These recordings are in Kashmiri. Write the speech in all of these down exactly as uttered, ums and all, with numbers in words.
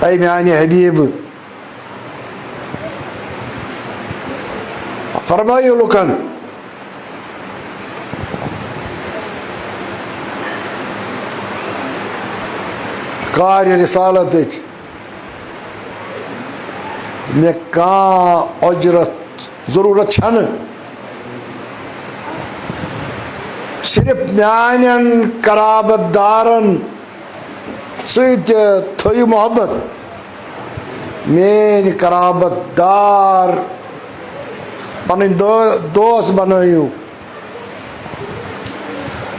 اے میانہِ حبیب، فرمٲیِو لُکن، کارِ رسالتٕچ مےٚ کانٛہہ اُجرت ضروٗرت چھنہٕ، صرف میانٮ۪ن قرابت دارن سۭتۍ تھٲیِو محبت۔ میٲنۍ قرابت دار، پنٕنۍ دو-، دوس بنٲیِو۔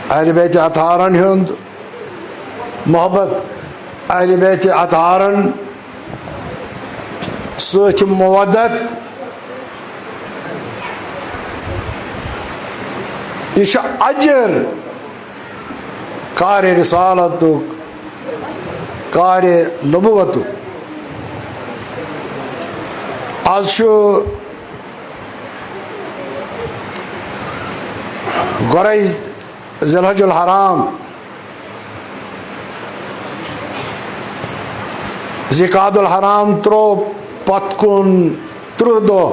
اہل بیت اطہارن ہُنٛد محبت، اہل بیت اطہارن سۭتۍ مودت، یہِ چھُ اجر کارِ رسالتُک، کارِ نبوتُک۔ آز چھُ گۄڈے ذی الحج الحرام، ذی قعد الحرام ترٛوو پتھ کُن ترٕٛہ دۄہ۔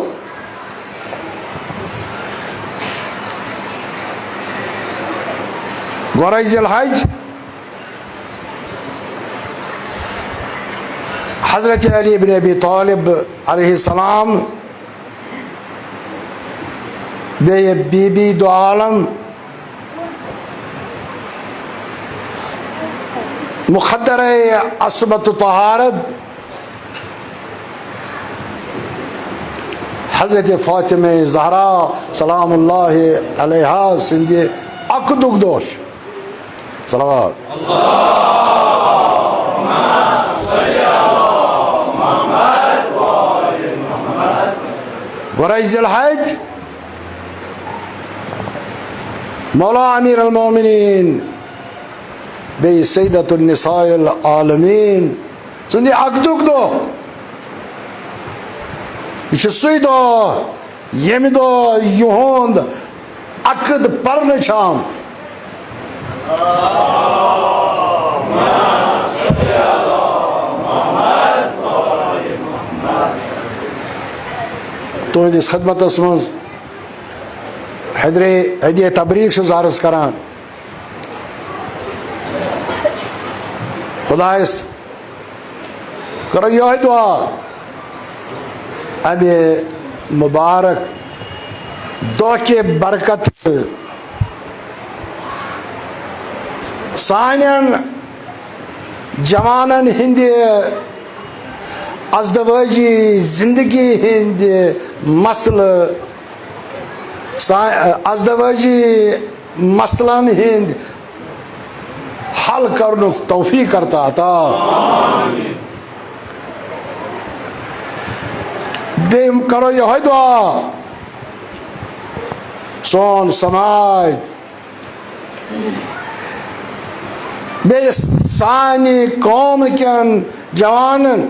گۄڈے ذی الحج، حضرت علی ابن ابی طالب علیہ السلام، بیٚیہِ بی بی دو عالم، مخدرے عصمت و طہارت، حضرت فاطمہ زہرا سلام اللہ علیہا سٕنٛدِ عقدُک دۄہ چھُ۔ صلوات۔ گۄڈے ذی الحج، مولا امیر المومنین، بیٚیہِ سیدۃ النساء العالمین سٕنٛدِ عقدُک دۄہ۔ یہِ چھُ سُے دۄہ، ییٚمہِ دۄہ یِہُنٛد عقد پرنہٕ چھُ آمُت۔ تُہنٛدِس خدمتس منٛز حیدرِ، ہدیہ تبریک چھُس عرض کران۔ خدایس کرو یہے دعا، امہِ مبارک دۄہ کہِ برکت سانٮ۪ن جوانن ہٕنٛدِ ازدواجی زندگی ہٕنٛدِ مسلہٕ، سا-، ازدواجی مسلن ہٕنٛدۍ حل کرنُک توفیق کرتا عطا۔ بیٚیہِ کرو یہے دعا، سون سماج، بیٚیہِ سانہِ قوم کٮ۪ن جوانن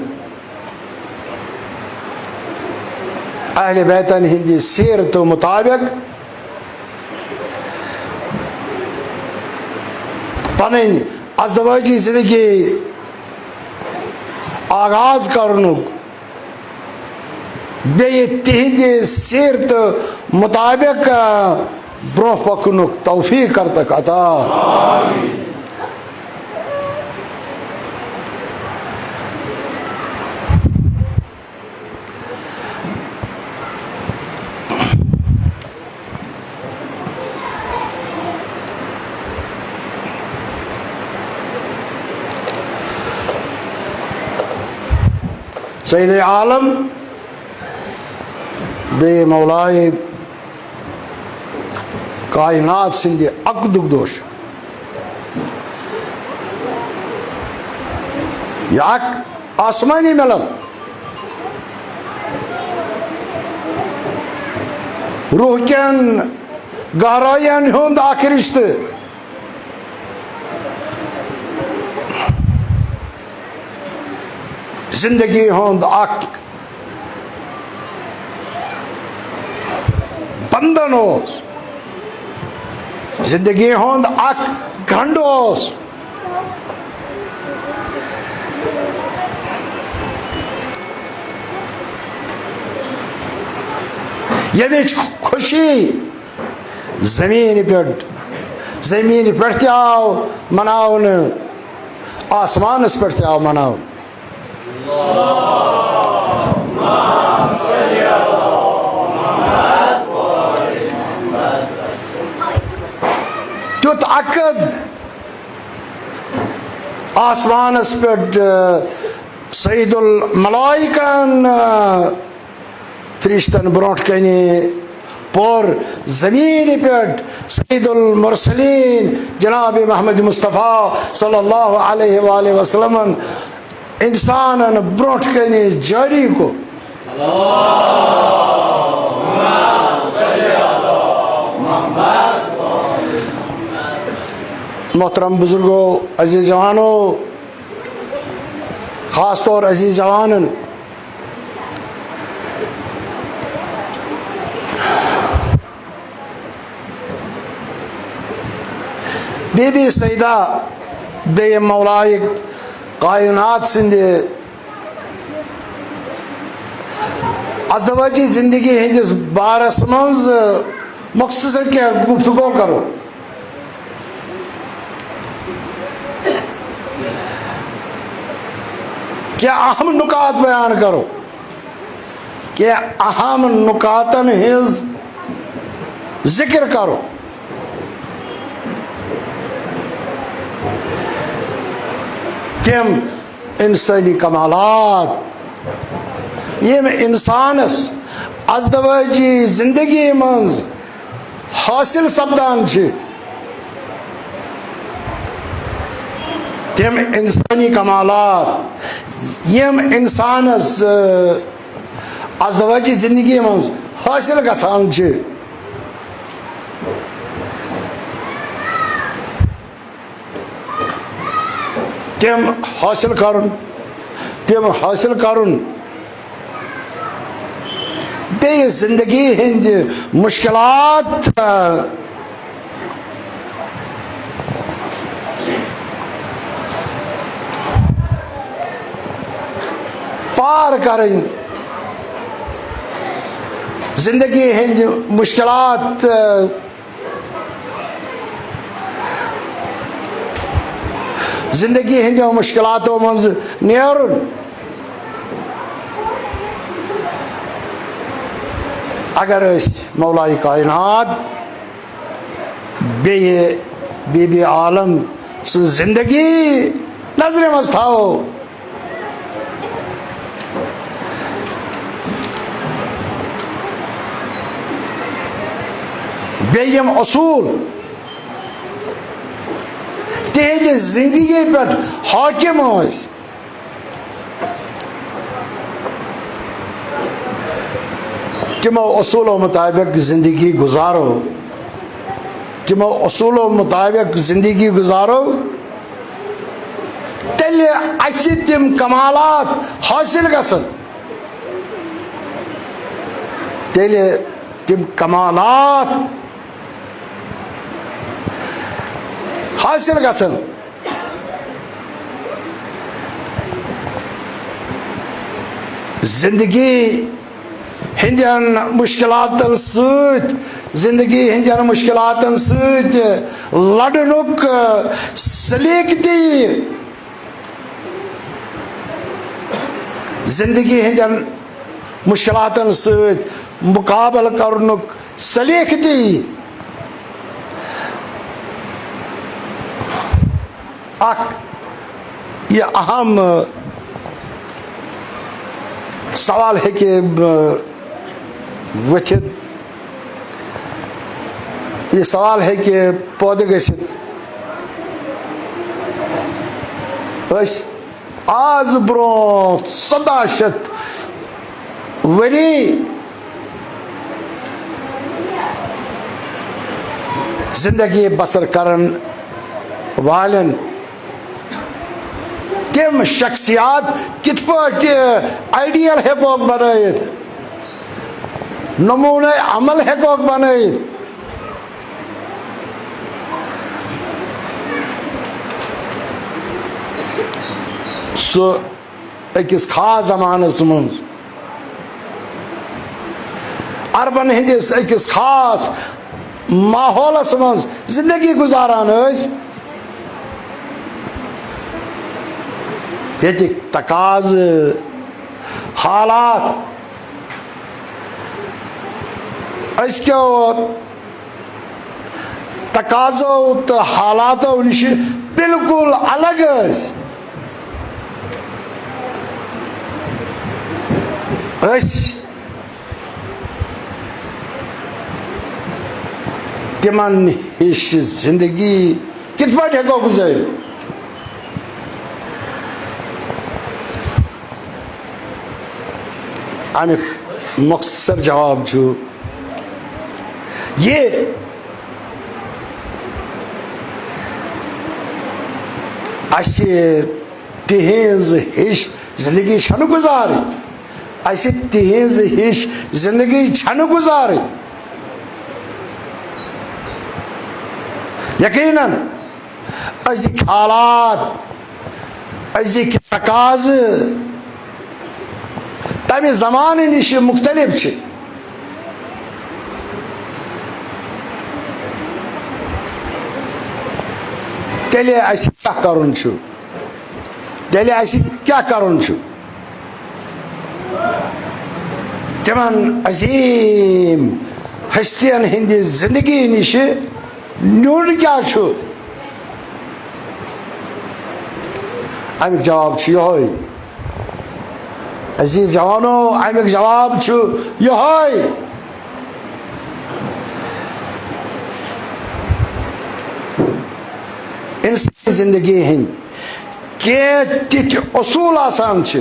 اہل بیتن ہٕنٛدِ سیرتہٕ مطابق پنٕنۍ ازدواجی زندگی آغاز کرنُک، بیٚیہِ تِہنٛدِ سیرتہٕ مطابق برونٛہہ پکنُک توفیق کرتکھ عطا۔ سید عالم بیٚیہِ مولائے کائنات سٕنٛدِ عقدُک دۄہ چھُ۔ یہِ اکھ آسمٲنی مِلن، روح کٮ۪ن گہرٲین ہُنٛد اکھ رشتہٕ، زندگی ہُنٛد اکھ بندھن اوس، زندگی ہُنٛد اکھ گنڈ اوس۔ ییٚمِچ خوشی زٔمیٖنہِ پٮ۪ٹھ، زٔمیٖنہِ پٮ۪ٹھ تہِ آو مناونہٕ، آسمانَس پٮ۪ٹھ تہِ آو مناونہٕ۔ تیُتھ عقد آسمانَس پٮ۪ٹھ، آ، سید الملائکن، آ، فرشتن برونٛٹھ کنہِ پوٚر، زمین پٮ۪ٹھ سید المرسلین جناب محمد مصطفیٰ صلی اللہ علیہ وآلہ وسلمن انسانن برونٛٹھ کنہِ جٲری کوٚر۔ محترم بزرگو، عزیز جوانو، خاص طور عزیز جوانن، بی بی سیدہ بیٚیہِ مولایہِ کائنات سٕنٛدِ ازدواجی زندگی ہٕنٛدِس بارس منٛز مختصر کینٛہہ گفتگو کرو۔ کینٛہہ اہم نکات بیان کرو، کینٛہہ اہم نکاتن ہٕنٛز ذکر کرو۔ تِم انسٲنی کمالات، یِم انسانس ازدواجی زندگی منٛز حٲصِل سپدان چھِ، تِم انسٲنی کمالات، یِم انسانس، آ، ازدواجی زندگی منٛز حٲصِل گژھان چھِ، تِم حٲصِل کرُن، تِم حٲصِل کرُن۔ بیٚیہِ زندگی ہٕنٛدۍ مُشکِلات، آ، پار کرٕنۍ، زندگی ہٕنٛدۍ مُشکِلات، آ، زندگی ہٕنٛدیو مُشکِلاتو منٛز نیرُن۔ اگر أسۍ مولایہِ کائنات بیٚیہِ بی بی عالم سٕنٛز زندگی نظرِ منٛز تھاوو، بیٚیہِ یِم اصوٗل تِہنٛدِ زندگی پٮ۪ٹھ حٲکِم ٲسۍ، تِمو اصوٗلو مُطابِق زندگی گُزارو، تِمو اصوٗلو مُطابِق زندگی گُزارو، تیٚلہِ اَسہِ تِم کمالات حٲصِل گژھن، تیٚلہِ تِم کمالات حٲصِل گژھن۔ زندگی ہٕنٛدٮ۪ن مُشکِلاتن سۭتۍ، زندگی ہٕنٛدٮ۪ن مُشکِلاتن سۭتۍ لڑنُک سلیقہٕ تہِ یی۔ زندگی ہٕنٛدٮ۪ن مُشکِلاتن سۭتۍ مُقابلہٕ کرنُک سلیقہٕ تہِ یی۔ اکھ یہِ اہم سوال ہیٚکہِ، آ، ؤتھِتھ، یہِ سوال ہیٚکہِ پٲدٕ گٔژھِتھ۔ أسۍ آز برونٛہہ ژۄداہ شیٚتھ ؤری زندگی بسر کرن والٮ۪ن تِم شخصیات کِتھ پٲٹھۍ آئیڈیل ہیٚکوکھ بنٲیِتھ، نمونہ عمل ہیٚکوکھ بنٲیِتھ؟ سُہ أکِس خاص زمانس منٛز عربن ہٕنٛدِس أکِس خاص ماحولس منٛز زندگی گُزاران ٲسۍ، ییٚتِکۍ تقاضہٕ، حالات أزکیو تقاضو تہٕ حالاتو نِش بالکل الگ ٲسۍ۔ أسۍ تِمن ہِش زندگی کِتھ پٲٹھۍ ہٮ۪کو گُزٲرِتھ؟ اَمیُک مۄختصر جواب چھُ یہِ، اَسہِ تِہنٛز ہِش زندگی چھَنہٕ گُزارٕنۍ۔ اَسہِ تِہنٛز ہِش زندگی چھَنہٕ گُزارٕنۍ۔ یقیناً، أزِکۍ حالات، أزِکۍ تقاضہٕ تَمہِ زمانہٕ نِش مُختٔلِف چھِ۔ تیٚلہِ اَسہِ کیٛاہ کَرُن چھُ؟ تیٚلہِ اَسہِ کیٛاہ کَرُن چھُ؟ تِمن عظیٖم ہستین ہٕنٛدِ زندگی نِش نیُن کیٛاہ چھُ؟ اَمیُک جواب چھُ یِہوٚے۔ عزیٖز جوانو، اَمیُک جواب چھُ یِہوٚے۔ اِنسٲنی زندگی ہٕنٛدۍ کینٛہہ تِتھۍ اصوٗل آسان چھِ،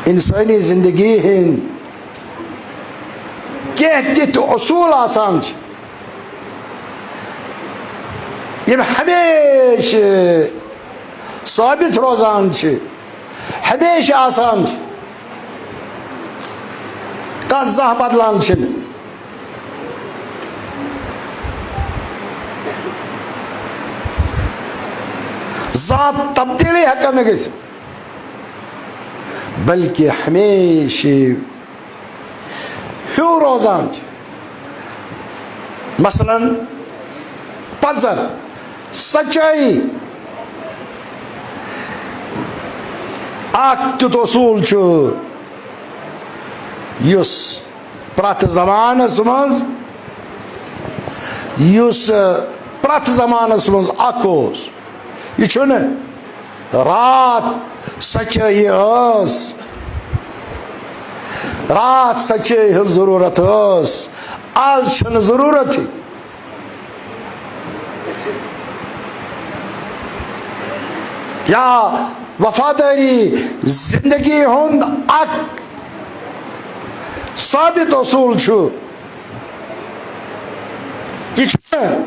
اِنسٲنی زندگی ہٕنٛدۍ کینٛہہ تِتھۍ اصوٗل آسان چھِ، یِم ہمیشہٕ ثٲبت روزان چھِ، ہمیشہٕ آسان چھِ، کانٛہہ زانٛہہ بدلان چھِنہٕ۔ زانٛہہ تبدیٖلی ہٮ۪کن نہٕ گٔژھِتھ، بلکہِ ہمیشہٕ ہیوٗ روزان چھِ۔ مثلاً، پزر، سچٲیی، اکھ تیُتھ اصوٗل چھُ یُس پرٛٮ۪تھ زمانس منٛز، یُس، ٲ، پرٛٮ۪تھ زمانس منٛز اکھ اوس۔ یہِ چھُنہٕ راتھ سچٲیی ٲس، راتھ سچٲیی ہٕنٛز ضروٗرت ٲس، آز چھَنہٕ ضروٗرتھٕے۔ یا وفادٲری زندگی ہُنٛد اکھ ثابت اصوٗل چھُ۔ یہِ چھُنہٕ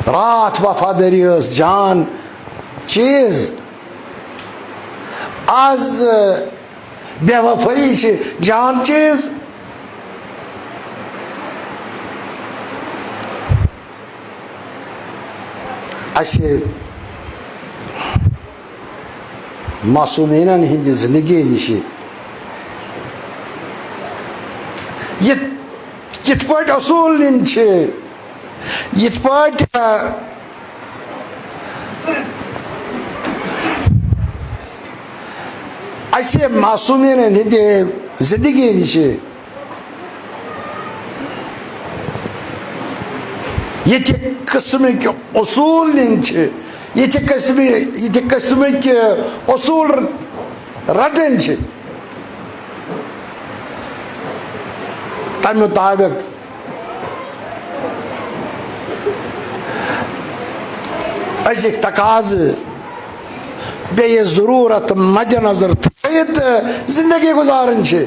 راتھ وفادٲری ٲس جان چیٖز، آز بے وفٲیی چھِ جان چیٖز۔ اَسہِ معصومیٖنَن ہٕنٛدِ زندگی نِش یہِ، یِتھ پٲٹھۍ اصوٗل نِنۍ چھِ، یِتھ پٲٹھۍ، آ، اَسہِ معصومیٖنَن ہٕنٛدِ زندگی نِش ییٚتہِ قٕسمٕکۍ اصوٗل نِنۍ چھِ، یِتھِ قٕسمہٕ، یِتھِ قٕسمٕکۍ اصوٗل رٹٕنۍ چھِ، تَمہِ مُطابِق أزِکۍ تقاضہٕ بیٚیہِ ضروٗرت مدِ نظر تھٲوِتھ زندگی گُزارٕنۍ چھِ۔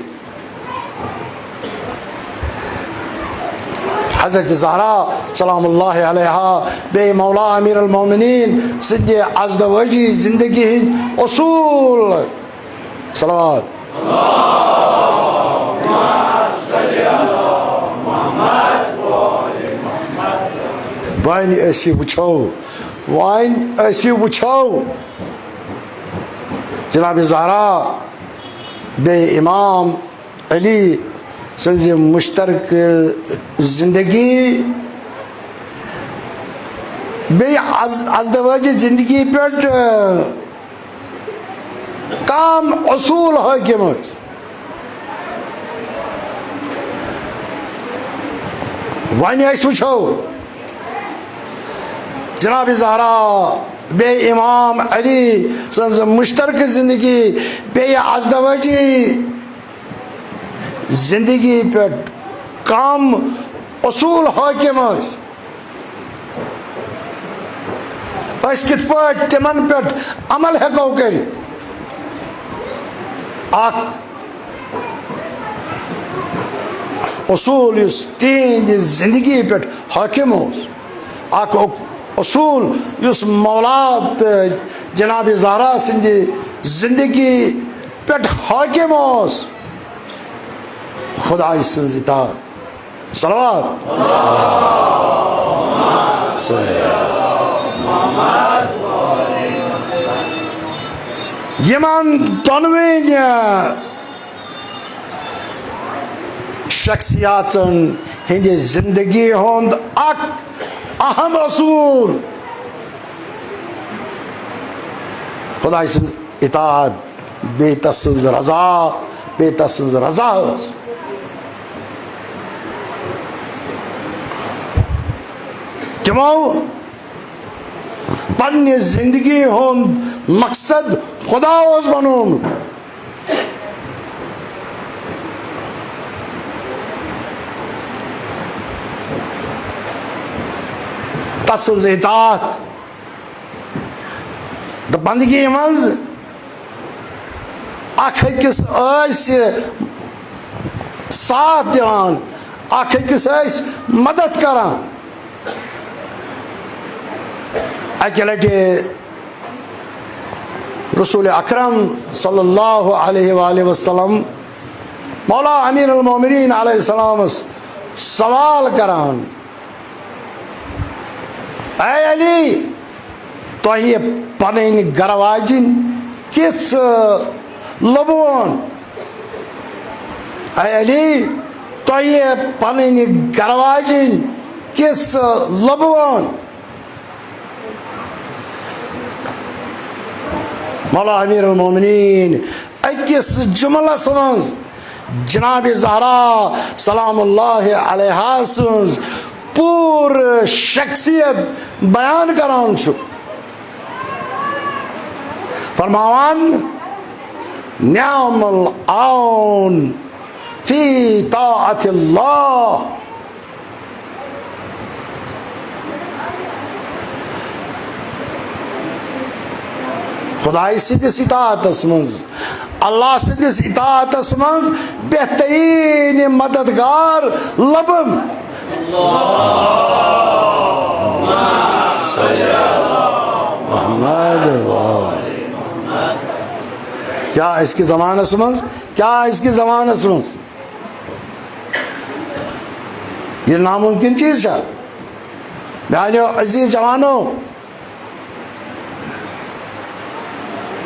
حضرت زہرا سلام اللہ علیہا بیٚیہِ مولا امیر المومنین سٕنٛدِ ازدوٲجی زندگی ہٕنٛدۍ اصوٗل۔ صلوات۔ وۄنۍ أسۍ وٕچھو، وۄنۍ أسۍ وٕچھو جناب زہرا بیٚیہِ امام علی سٕنٛزِ مشترکہٕ زندگی، بیٚیہِ از-، ازدواجی زندگی پٮ۪ٹھ، آ، کم اصوٗل حٲکِم ٲسۍ۔ وۄنۍ أسۍ وٕچھو جناب زہرا بیٚیہِ امام علی سٕنٛز مشترکہٕ زندگی، بیٚیہِ ازدواجی زندگی پٮ۪ٹھ کم اصوٗل حٲکِم ٲسۍ۔ أسۍ کِتھ پٲٹھۍ تِمن پٮ۪ٹھ عمل ہٮ۪کو کٔرِتھ؟ اکھ اصوٗل یُس تِہنٛدِ زندگی پٮ۪ٹھ حٲکِم اوس، اکھ اُ-، اصوٗل یُس مولا تہٕ جناب زہرا سٕنٛدِ زندگی پٮ۪ٹھ حٲکِم اوس، خدایہِ سٕنٛز اطاعت۔ صلوات۔ یِمن دۄنوٕنۍ شخصیاتن ہٕنٛدِ زندگی ہُنٛد اکھ اہم اصوٗل خدایہِ سٕنٛز اطاعت، بیٚیہِ تسٕنٛز رضا، بیٚیہِ تسٕنٛز رضا ٲس۔ تِمو پننہِ زندگی ہُنٛد مقصد خدا اوس بنوومُت۔ تسٕنٛز اطاعت تہٕ بندگی منٛز اکھ أکِس ٲسۍ ساتھ دِوان، اکھ أکِس ٲسۍ مدد کران۔ اکہِ لٹہِ رسول اکرم صلی اللہ علیہ وآلہ وسلم مولا امیر المومنین علیہ السلامس سوال کران، اے علی، تۄہہِ پنٕنۍ گرٕ واجِنۍ کِژھ لُبوُن؟ اے علی، تۄہہِ پنٕنۍ گرٕ واجِنۍ کِژھ لُبوُن؟ مولا امیر المومنین أکِس جملس منٛز جناب زہرا سلام اللہ علیہا سٕنٛز پوٗرٕ شخصیت بیان کران چھُ، فرماوان، "نعم العون فی طاعت اللہ۔" خدایہِ سٕنٛدِس اطاعتس منٛز، اللہ سٕنٛدِس اطاعتس منٛز بہتریٖن مددگار لبم۔ محمد۔ کیٛاہ أزکِس زمانس منٛز، کیٛاہ أزکِس زمانس منٛز یہِ ناممکن چیز چھا؟ میانیو عزیز جوانو،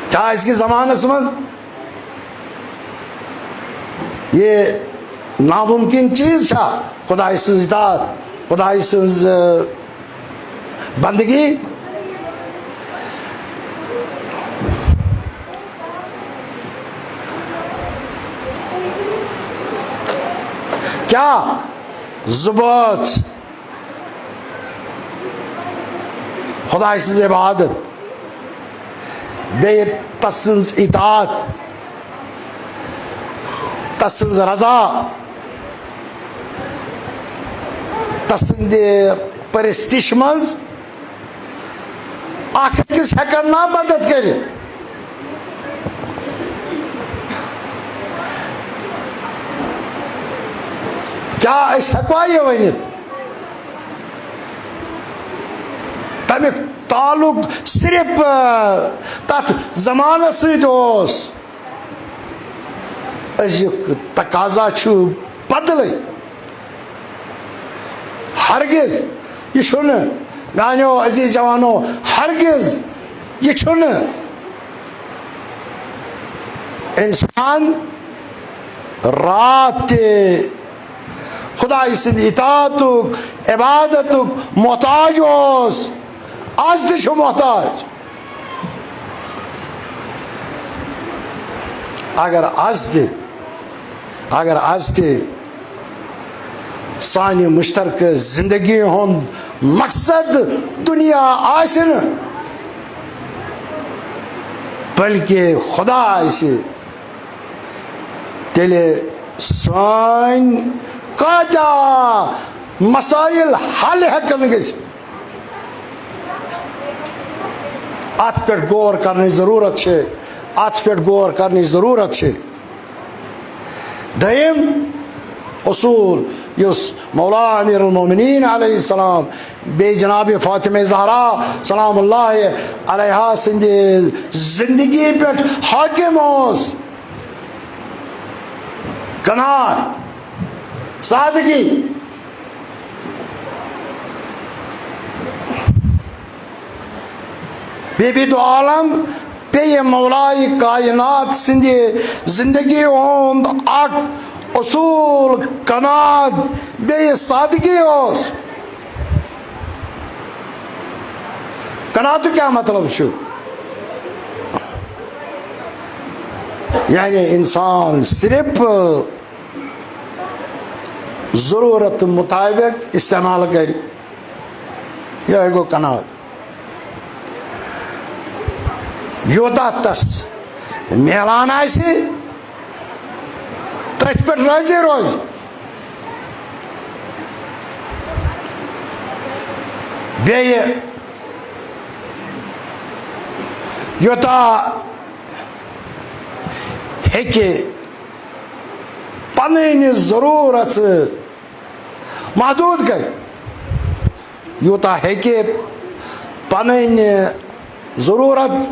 کیا أزکِس زمانس منٛز یہِ ناممکن چیز چھا؟ خدایہِ سٕنٛز اطاعت، خدایہِ سٕنٛز، آ، بندگی۔ کیا زٕ بٲژ خدایہِ سٕنٛز عبادت، بیٚیہِ تسٕنٛز اطاعت، تسٕنٛز رضا، تسٕنٛدِ پرستش منٛز اکھ أکِس ہٮ۪کن نا مدد کٔرِتھ؟ کیٛاہ أسۍ ہٮ۪کوا یہِ ؤنِتھ؟ تَمیُک تعلق صرف، آ، تَتھ زمانَس سۭتۍ اوس۔ أزیُک تقاضا چھُ بدلٕے۔ ہرگز یہِ چھُنہٕ، میانیو عزیز جوانو، ہرگز یہِ چھُنہٕ۔ انسان راتھ تہِ خدایہِ سٕنٛدِ اطاعتُک، عبادتُک محتاج اوس، از تہِ چھُ محتاج۔ اگر از تہِ، اگر از تہِ سانہِ مشترکہٕ زندگی ہُنٛد مقصد دنیا آسہِ نہٕ، بلکہِ خدا آسہِ، تیٚلہِ سٲنۍ کۭتیاہ مسائل حل ہٮ۪کن گٔژھِتھ۔ اتھ پٮ۪ٹھ غور کرنٕچ ضروٗرت چھِ، اتھ پٮ۪ٹھ غور کرنٕچ ضروٗرت چھِ۔ دوٚیِم اصوٗل یُس مولا امیر المومنین علیہ السلام بیٚیہِ جناب فاطمہ زہرا سلام اللہ علیہا سٕنٛدِ زندگی پٮ۪ٹھ حاکم اوس، قناعت، سادگی۔ بی بی دو عالم بیٚیہِ مولائے کائنات سٕنٛدِ زندگی ہُنٛد اکھ اصوٗل قناعت بیٚیہِ سادگی اوس۔ قناعتُک کیٛاہ مطلب چھُ؟ یعنی انسان صرف ضروٗرت مطابق استعمال کرِ، یِہوٚے گوٚو قناعت۔ یوٗتاہ تس میلان آسہِ، تٔتھۍ پٮ۪ٹھ رٲضی روزِ۔ بیٚیہِ یوٗتاہ ہیٚکہِ پنٕنۍ ضروٗرت محدوٗد کرِ، یوٗتاہ ہیٚکہِ پنٕنۍ ضروٗرت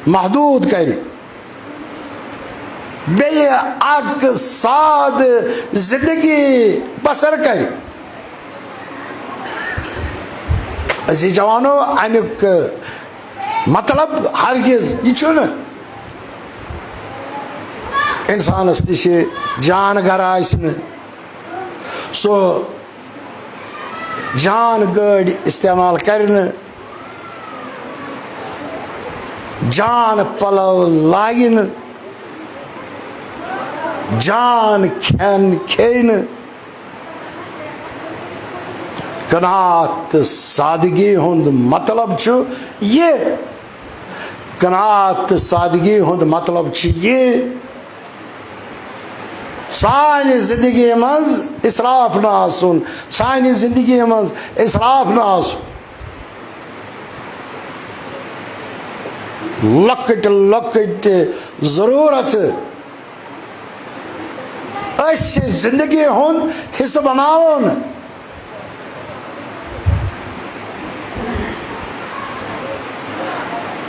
محدوٗد کرِ، بیٚیہِ اکھ سادٕ زندگی بسر کرِ۔ عزیز جوانو، امیُک مطلب ہرگز یہِ چھُنہٕ انسانس نِش جان گر آسہِ نہٕ، سُہ جان گٲڑۍ استعمال کرِ نہٕ، جان پلو لاگہِ نہٕ، جان کھٮ۪ن کھیٚیہِ نہٕ۔ قناعت تہٕ سادگی ہُنٛد مطلب چھُ یہِ، قناعت تہٕ سادگی ہُنٛد مطلب چھُ یہِ، سانہِ زندگی منٛز اسراف نہٕ آسُن، سانہِ زندگی منٛز اسراف نہٕ آسُن۔ لۄکٕٹۍ لۄکٕٹۍ ضروٗرت أسۍ زندگی ہُنٛد حصہٕ بناوو نہٕ۔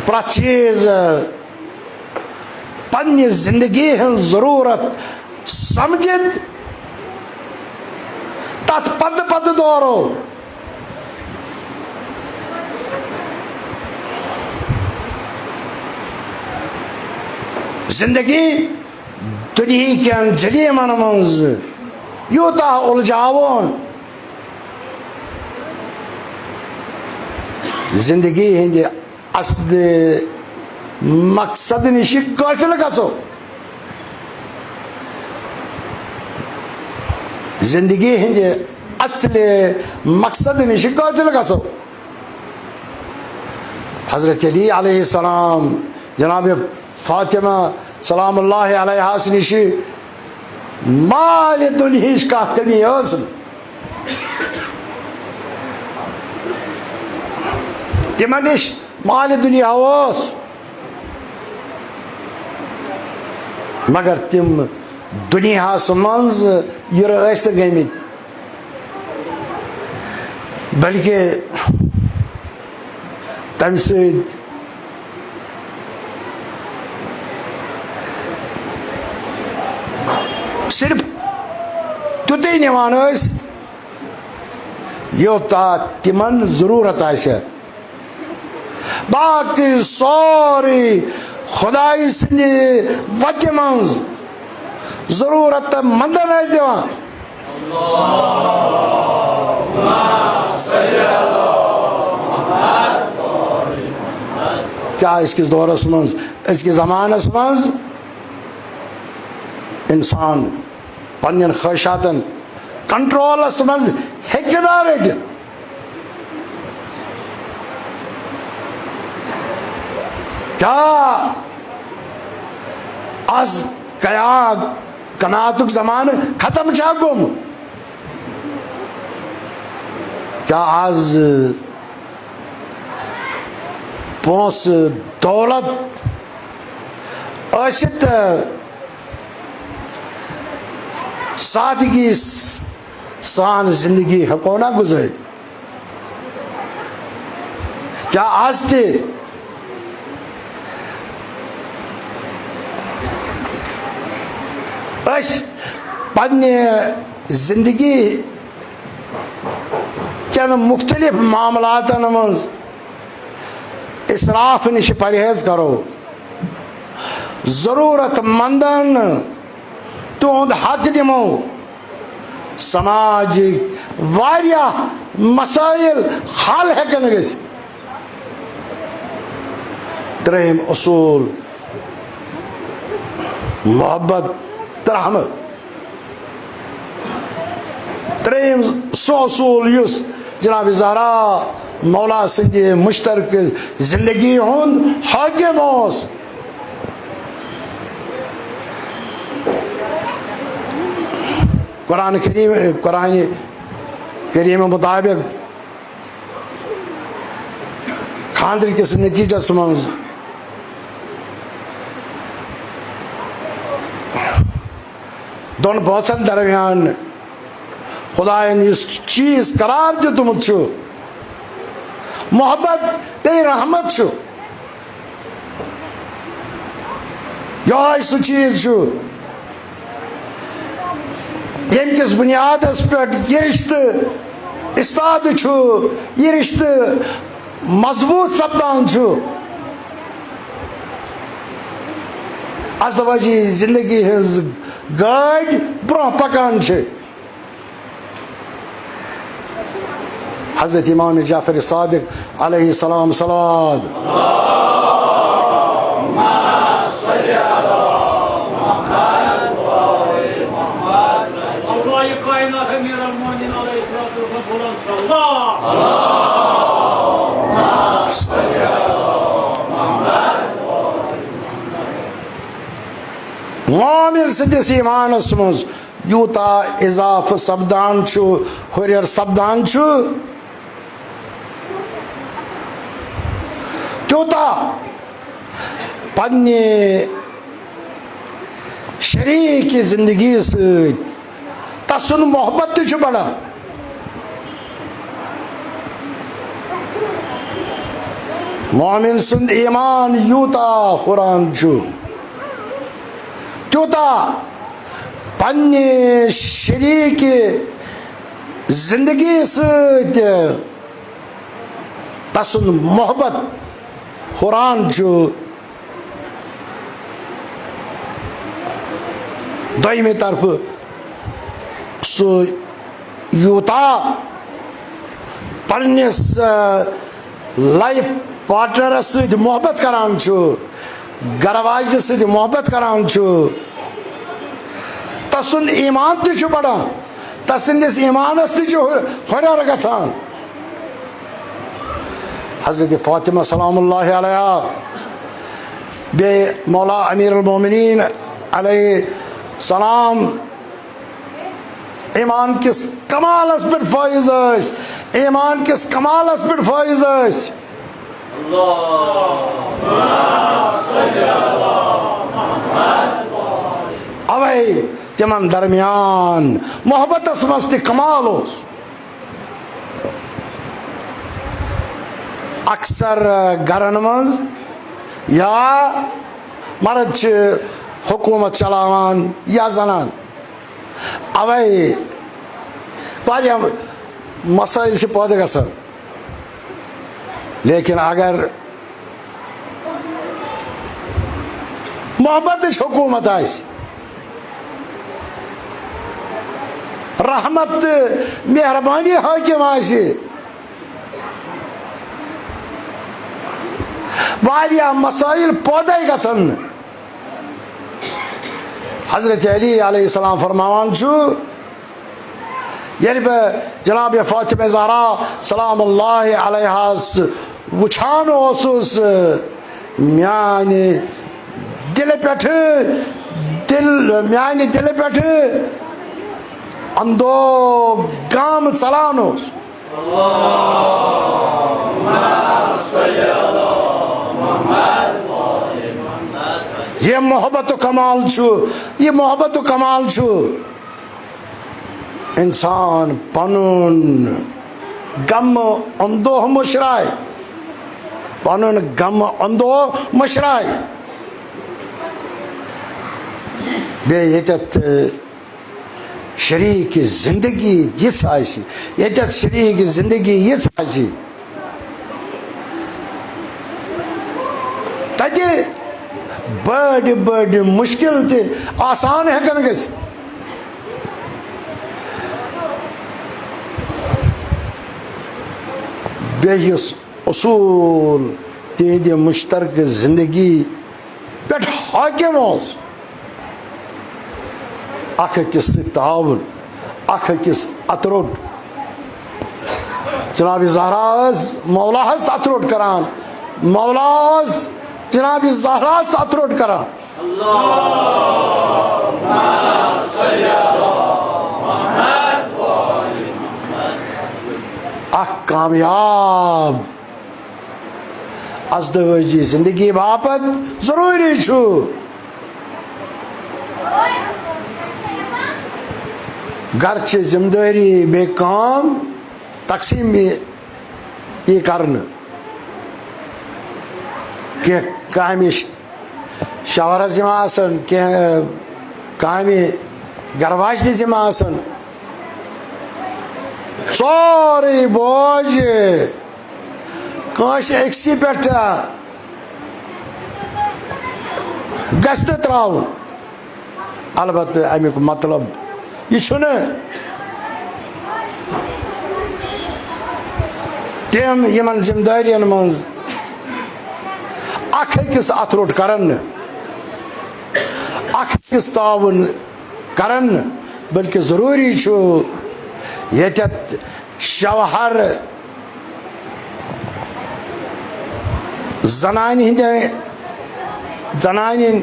پرٛٮ۪تھ چیٖز پننہِ زندگی ہٕنٛز ضروٗرت سمجھِتھ تتھ پتہٕ پتہٕ دورو۔ زندگی دُنیہٕکٮ۪ن جلیمن منٛز یوٗتاہ اُلجھاوون، زندگی ہٕنٛدِ اصل مقصد نِش غٲفل گژھو۔ زندگی ہٕنٛدِ اصل مقصد نِش غٲفل گژھو۔ حضرت علی علیہ السلام، جناب فاطمہ سلام اللہ علیہس نِش مالِ دُنیہٕچ کانٛہہ کمی ٲس نہٕ۔ تِمن نِش مالِ دُنیا اوس، مگر تِم دُنیاہس منٛز یِرٕ ٲسۍ نہٕ گٔمٕتۍ، بلکہِ تمہِ سۭتۍ صرف تیُتُے نِوان ٲسۍ، یوٗتاہ تِمن ضروٗرت آسہِ۔ باقٕے سورُے خۄدایہِ سٕنٛدِ وتہِ منٛز ضرورت مندن ٲسۍ دِوان۔ کیٛاہ أزکِس دورس منٛز، أزکِس زمانس منٛز انسان پننٮ۪ن خواہشاتن کنٹرولس منٛز ہیٚکہِ نا رٔٹِتھ؟ کیٛاہ از قیا-، قناعتُک زمانہٕ ختم چھا گوٚمُت؟ کیٛاہ از پونٛسہٕ دولت ٲسِتھ سادگی سان زندگی ہٮ۪کو نا گُزٲرِتھ؟ کیٛاہ از تہِ أسۍ پننہِ زندگی کٮ۪ن مُختٔلِف معاملاتن منٛز اسراف نِش پرہیز کرو، ضرورت مندن تُہُنٛد حق دِمو، سماجٕکۍ واریاہ مسٲیِل حل ہٮ۪کن گٔژھِتھ۔ ترٛیٚیِم اصوٗل، محبت تہٕ رحمت۔ ترٛیٚیِم سُہ اصوٗل یُس جناب زہرا مولا سٕنٛدِ مشترکہٕ زندگی ہُنٛد حٲکِم اوس۔ قرآن کریم، قرآن کریم مطابق خاندر کِس نتیجس منٛز دۄن بٲژن درمیان خدایَن یُس چیٖز قرار دیُتمُت چھُ، محبت بیٚیہِ رحمت چھُ، یِہوٚے سُہ چیٖز چھُ، ییٚمہِ کِس بُنیادس پٮ۪ٹھ یہِ رِشتہٕ استاد چھُ، یہِ رِشتہٕ مضبوٗط سپدان چھُ۔ ازدواجی زندگی ہٕنٛز گٲڑۍ برٛونٛہہ پکان چھِ۔ حضرت امام جعفر صادق علیہ السلام صلوات۔ اللہ کائنات امیر المومنین علیہ الصلوۃ والسلام بولان صلی اللہ۔ مومن سٕنٛدِس ایمانس منٛز یوٗتاہ اضافہٕ سپدان چھُ، ہُرٮ۪ر سپدان چھُ، تیوٗتاہ پننہِ شریٖک زندگی سۭتۍ تسُنٛد محبت تہِ چھُ بڑان۔ مومن سُنٛد ایمان یوٗتاہ ہُران چھُ، تیوٗتاہ پننہِ شریٖک زندگی سۭتۍ تسُنٛد محبت ہُران چھُ۔ دوٚیمہِ طرفہٕ سُہ یوٗتاہ پننِس، آ، لایف پارٹنرس سۭتۍ محبت کران چھُ، گرٕ واجنہِ سۭتۍ محبت کران چھُ، تسُنٛد ایمان تہِ چھُ بڑان، تسٕنٛدِس ایمانس تہِ چھُ ہُر-، ہُرٮ۪ر گژھان۔ حضرت فاطمہ سلام اللہ علیہا بیٚیہِ مولا امیر المومنین علیہ السلام ایمان کِس کمالس پٮ۪ٹھ فٲیض ٲسۍ، ایمان کِس کمالس پٮ۪ٹھ فٲیض ٲسۍ۔ اوے تِمن درمیان محبتس منٛز تہِ کمال اوس۔ اکثر گرن منٛز یا مرد چھِ حکومت چلاوان یا زنان، اوے واریاہ مسائل چھِ پٲدٕ گژھان۔ لیکن اگر محبتٕچ حکومت آسہِ، رحمت تہٕ مہربٲنی حٲکِم آسہِ، واریاہ مسائل پٲدٕ گژھن نہٕ۔ حضرت علی علیہ السلام فرماوان چھُ، ییٚلہِ بہٕ جناب فاطمہ زہرا سلام اللہ علیہس وٕچھان اوسُس، میانہِ دِلہٕ پٮ۪ٹھٕ، دِل، میانہِ دِلہٕ پٮ۪ٹھٕ اندو غم ژلان اوس۔ یہِ محبت و کمال چھُ، یہِ محبت و کمال چھُ۔ انسان پنُن غم اندوہ مشرائے، پنُن غم اندوہ مشرائے۔ بیٚیہِ ییٚتٮ۪تھ شریٖک زندگی یِژھ آسہِ، ییٚتٮ۪تھ شریٖک زندگی یِژھ آسہِ، تَتہِ بٔڑۍ بٔڑۍ مُشکِل تہِ آسان ہٮ۪کن گٔژھِتھ۔ بیٚیہِ یُس اصوٗل تِہنٛدِ مشترکہٕ زندگی پٮ۪ٹھ حاکم اوس، اکھ أکِس سۭتۍ تعاوُن، اکھ أکِس اَتھٕ روٚٹ۔ جناب زہرا ٲس مولاہس اَتھٕ روٚٹ کران، مولا اوس جناب زہراہس اَتھٕ روٚٹ کران۔ اکھ کامیاب ازدوٲجی زندگی باپتھ ضروٗری چھُ گرچہِ ذمہٕ دٲری بیٚیہِ کٲم تقسیٖم یہِ، یہِ کرنہٕ۔ کینٛہہ کامہِ شوہرس ذمہٕ آسان، کینٛہہ کامہِ گرٕ واجنہِ ذمہٕ آسان۔ سورُے بوج کٲنٛسہِ أکسٕے پٮ۪ٹھ گژھِ نہٕ ترٛاوُن۔ البتہ اَمیُک مطلب یہِ چھُنہٕ تِم یِمن ذمہٕ دٲرین منٛز اکھ أکِس اَتھٕ روٚٹ کرن نہٕ، اکھ أکِس تعاوُن کرن نہٕ، بلکہِ ضروٗری چھُ ییٚتٮ۪تھ شوہر زنانہِ ہٕنٛدٮ۪ن، زنانہِ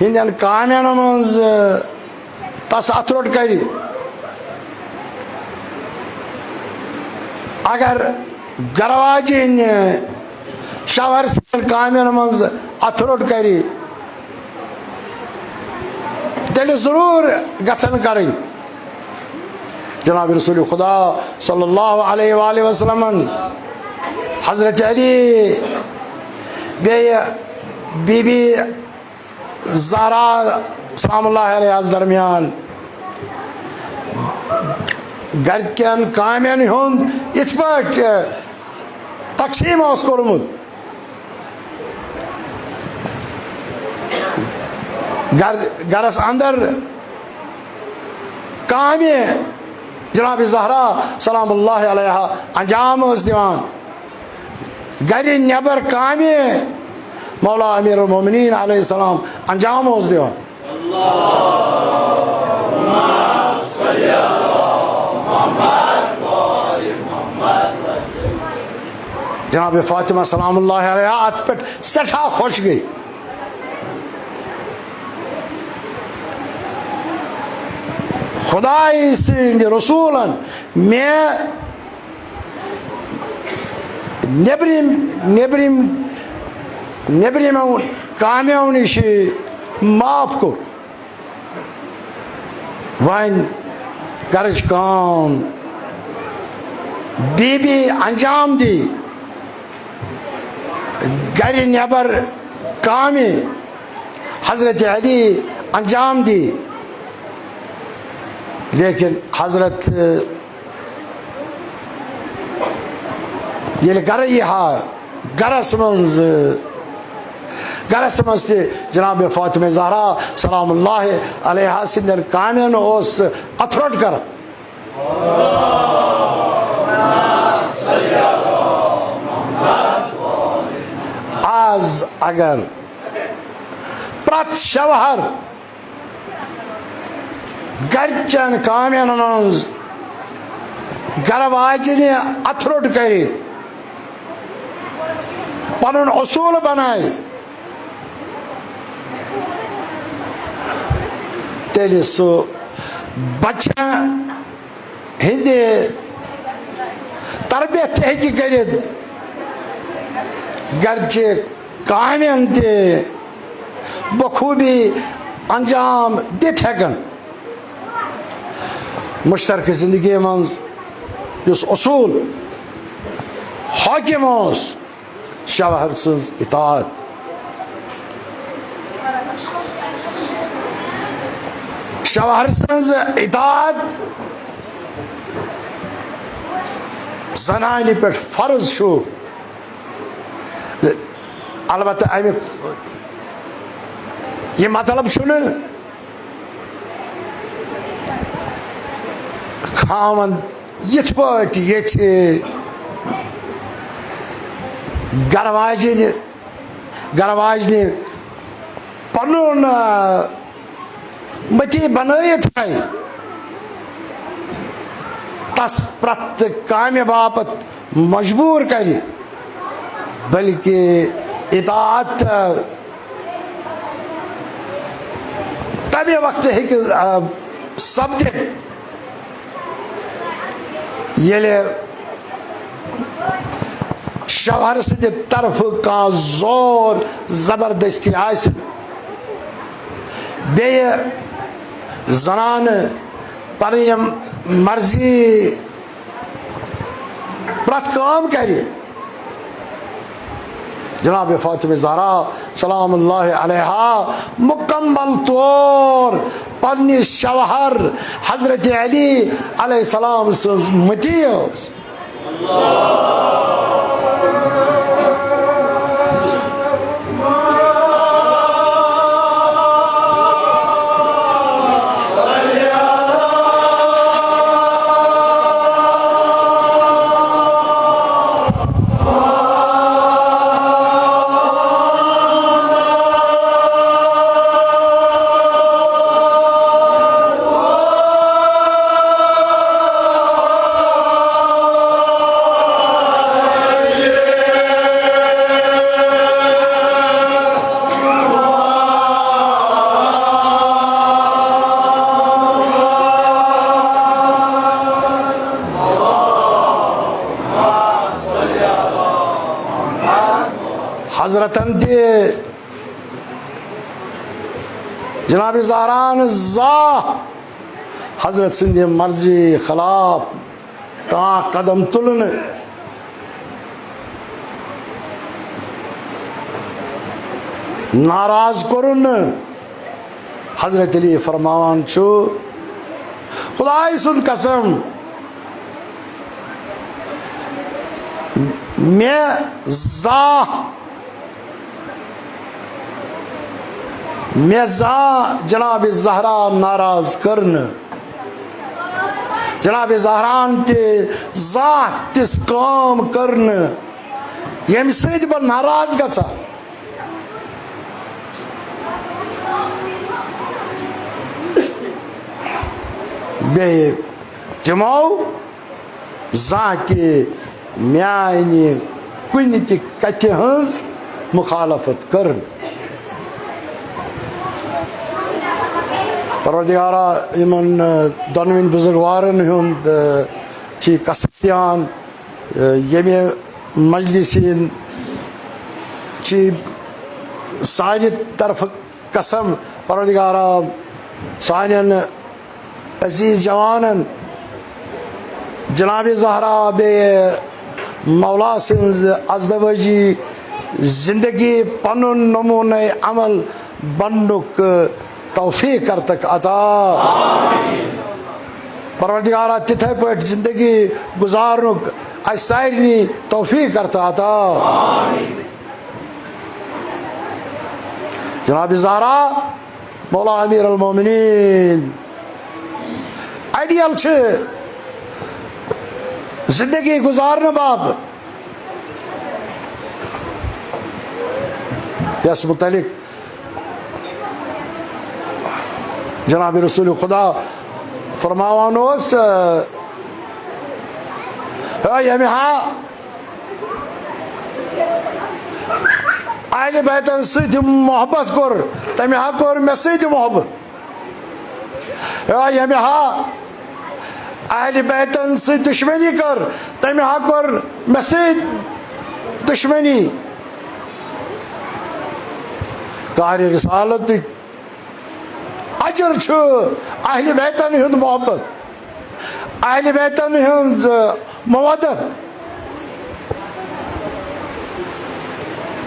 ہٕنٛدٮ۪ن کامٮ۪ن منٛز، آ، تس اَتھٕ روٚٹ کرِ۔ اگر گرٕ واجِنۍ شوہر سٕنٛدٮ۪ن کامٮ۪ن منٛز اَتھٕ روٚٹ کرِ، تیٚلہِ ضروٗر گژھن کرٕنۍ۔ جناب رسول خدا صلی اللہ علیہ وآلہ وسلمن، حضرت علی، بیٚیہِ بی بی زہرا سلام اللہ علیہس درمیان گرِکٮ۪ن کامٮ۪ن ہُنٛد یِتھ پٲٹھۍ تقسیٖم اوس کوٚرمُت۔ گر-، گرس اندر کامہِ جناب زہرا سلام اللہ علیہا انجام ٲس دِوان۔ گرِ نٮ۪بر کامہِ مولا امیر المومنین علیہ السلام انجام اوس دِوان۔ جناب فاطمہ سلام اللہ علیہا اتھ پٮ۪ٹھ سٮ۪ٹھاہ خۄش گٔے۔ خدایہِ سٕنٛدِ رسوٗلن مےٚ نیٚبرِم، نیٚبرِم، نیٚبرِمٮ۪و کامیو نِش معاف کوٚر۔ وۄنۍ گرٕچ کٲم بی بی انجام دی، گرِ نٮ۪بر کامہِ حضرت علی انجام دی۔ لیکن حضرت ییٚلہِ گرٕ یی ہا، گرس منٛز، گرس منٛز تہِ جناب فاطمہ زہرا سلام اللہ علیہا سٕنٛدٮ۪ن کامٮ۪ن اوس اتھٕ روٚٹ کران۔ آز اگر پرٛٮ۪تھ شوہر گرچٮ۪ن کامٮ۪ن منٛز گرٕ واجنہِ اَتھٕ روٚٹ کرِ، پنُن اصوٗل بنایہِ، تیٚلہِ سُہ بچن ہٕنٛدِ تربیت تہِ ہیٚکہِ کٔرِتھ، گرچہِ کامٮ۪ن تہِ بخوٗبی انجام دِتھ ہٮ۪کن۔ مشترکہٕ زندگی منٛز یُس اصوٗل حٲکِم اوس، شوہر سٕنٛز اطاعت۔ شوہر سٕنٛز اطاعت زنانہِ پٮ۪ٹھ فرض چھُ۔ البتہ اَمیُک یہِ مطلب چھُنہٕ خاوند یِتھ پٲٹھۍ یژھِ گرٕ واجنہِ، گرٕ واجنہِ پنُن، آ، متی بنٲیِتھ ہے تس پرٛٮ۪تھ کامہِ باپتھ مجبوٗر کرِ، بلکہِ اطاعت تمہِ وقتہٕ ہیٚکہِ، آ، سپدِتھ، ییٚلہِ شوہر سٕنٛدِ طرفہٕ کانٛہہ زور زبردستی آسہِ، بیٚیہِ زنانہٕ پنٕنۍ مرضی پرٛٮ۪تھ کٲم کرِ، جناب فاطمہ زہرا سلام اللہ علیہا مکمل طور پننہِ شوہر حضرت علی علیہ السلام سٕنٛز مطیع ٲس۔ حضرتن تہِ جناب زہران زانٛہہ حضرت سٕنٛدِ مرضی خلاف کانٛہہ قدم تُلنہٕ، ناراض کوٚرُن نہٕ۔ حضرت علی فرماوان چھُ، خدائے سُنٛد قسم، مےٚ زانٛہہ مےٚ زانٛہہ جناب زہرا ناراض کٔر نہٕ۔ جناب زہران تہِ زانٛہہ تِژھ کٲم کٔر نہٕ، ییٚمہِ سۭتۍ بہٕ ناراض گژھٕ ہا۔ بیٚیہِ تِمو زانٛہہ تہِ میانہِ کُنہِ تہِ کتھِ ہٕنٛز مخالفت کٔر نہٕ۔ پروردگارا، یِمن، آ، دۄنوٕنۍ بزرگوارن ہُنٛد، آ، چھِ قسم دیان، آ، ییٚمہِ مجلسہِ ہٕنٛدۍ چھِ سانہِ طرفہٕ قسم، پروردگارا، سانٮ۪ن عزیز جوانن، جناب زہرا بیٚیہِ مولا سٕنٛز ازدوٲجی زندگی پنُن نمونہ عمل بننُک توفیق کرتکھ عطا۔ پروردگارا، تِتھے پٲٹھۍ زندگی گزارنُک اسہِ سارنٕے توفیق کرتہٕ عطا۔ جناب زہرا، مولا امیر المومنین، آئیڈیل چھِ زندگی گزارنہٕ باپتھ، یس متعلق جناب رسول خدا فرماوان اوس، اے ییٚمہِ ہا اہل بیتن سۭتۍ محبت کوٚر، تٔمۍ ہا کوٚر مےٚ سۭتۍ محبت۔ اے ییٚمہِ ہا اہل بیتن سۭتۍ دشمنی کٔر، تٔمۍ ہا کوٚر مےٚ سۭتۍ دشمنی۔ کارِ رسالتٕکۍ اجر چھُ اہل بیتن ہُنٛد محبت، اہل بیتن ہٕنٛز مودت،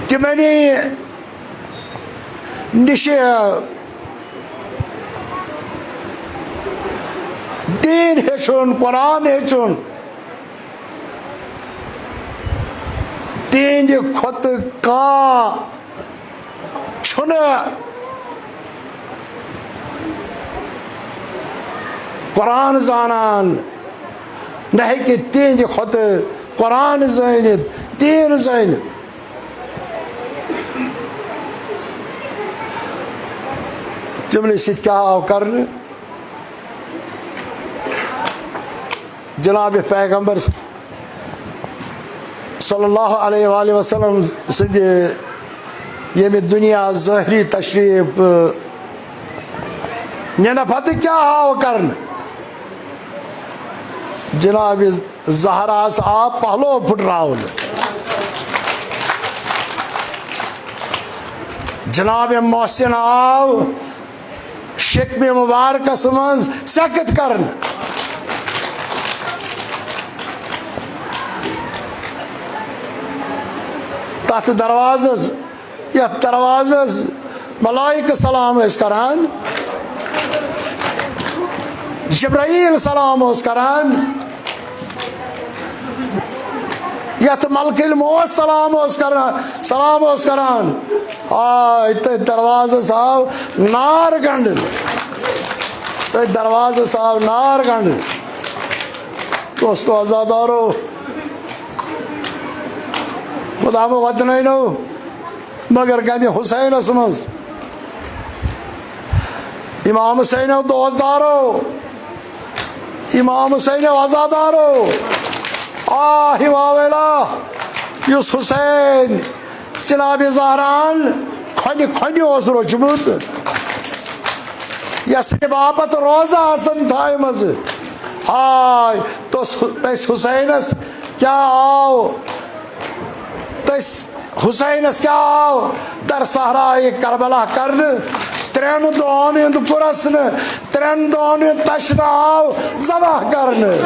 تِمنٕے نِش دین ہیٚچھُن، قرآن ہیٚچھُن۔ تِہنٛدِ کھۄتہٕ کانٛہہ چھُنہٕ قرآن زانان، نہ ہیٚکہِ تِہنٛدِ کھۄتہٕ قرآن زٲنِتھ، دین زٲنِتھ۔ تِمنٕے سۭتۍ کیٛاہ آو کرنہٕ؟ جناب پیغمبر صلی اللہ علیہ وآلہ وسلم سٕنٛدِ ییٚمہِ دُنیا ظٲہری تشریف، ٲ، نِنہٕ پتہٕ کیٛاہ آو کرنہٕ؟ جناب زہراہس آو پہلو پھُٹراونہٕ۔ جناب محسن آو شکمِ مبارکس منٛز سکت کرنہٕ۔ تتھ دروازس، یتھ دروازس ملائکہ سلام ٲسۍ کران، جبرائیل سلام اوس کران، یتھ ملک الموت سلام اوس کران، سلام اوس کران۔ آے تٔتھۍ دروازس آو نار گنڈنہٕ، تٔتھۍ دروازس آو نار گنڈنہٕ۔ دوستو عزادارو، خدا مہ وتنٲینو، مگر غمِ حسینس منٛز، امام حسینو دوستدارو، امام حسینو عزادارو، آہ واویلا، یُس حسین جناب زہران کھۄنہِ کھۄنہِ اوس روچمُت، یس باپت روزہ آسن تھایمژ۔ ہاے، تس، تس حسینس کیا آو، تس حسینس کیا آو در صحرائے کربلا کرنہٕ؟ ترٛٮ۪ن دۄہن ہُنٛد پرسنہٕ، ترٛٮ۪ن دۄہن ہُنٛد تشنہٕ آو ذبح کرنہٕ۔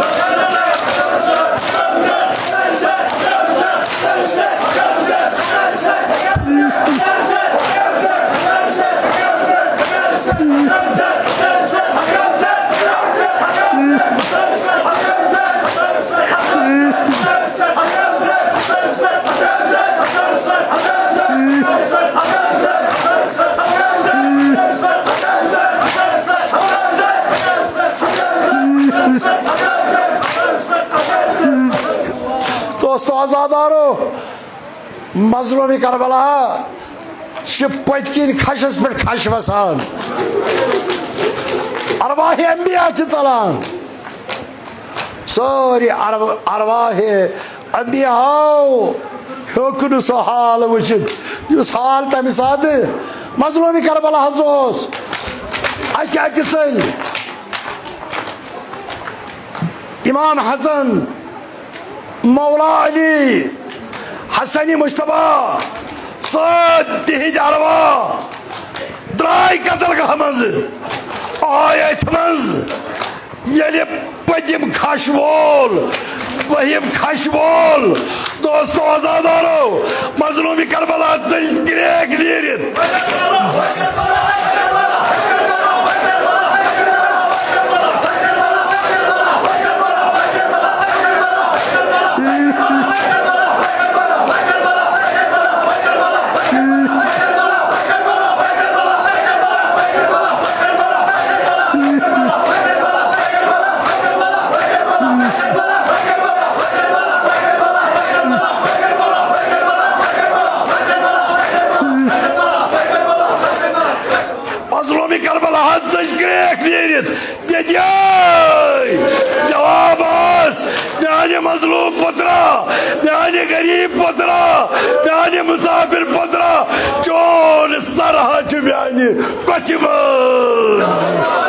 دوستو عزادارو، مظلوم کربلا چھِ پٔتۍ کِنۍ کھشس پٮ۪ٹھ کھش وسان، ارواح انبیاء چھِ ژلان۔ سٲری ارو-، ارواح انبیاءو ہیوٚک نہٕ سُہ حال وٕچھِتھ، یُس حال تَمہِ ساتہٕ مظلوم کربلاہس اوس۔ اَکہِ اَکہِ ژٔلۍ امام حسن، مولا علی، حسن مجتبیٰ، سٲری تِہِنٛدۍ ارواح درٛاے قتل گاہ منٛزٕ، آے أتھۍ منٛز۔ ییٚلہِ پٔتِم کھش وول، بٔہِم کھش وول، دوستو عزادارو، مظلوم کربلا ژٔلۍ کرٛیک نیٖرِتھ۔ میانہِ مظلوم پترا، میانہِ غریب پترا، میانہِ مسافر پترا، چون سر ہا چھُ میانہِ کۄچھِ منٛز۔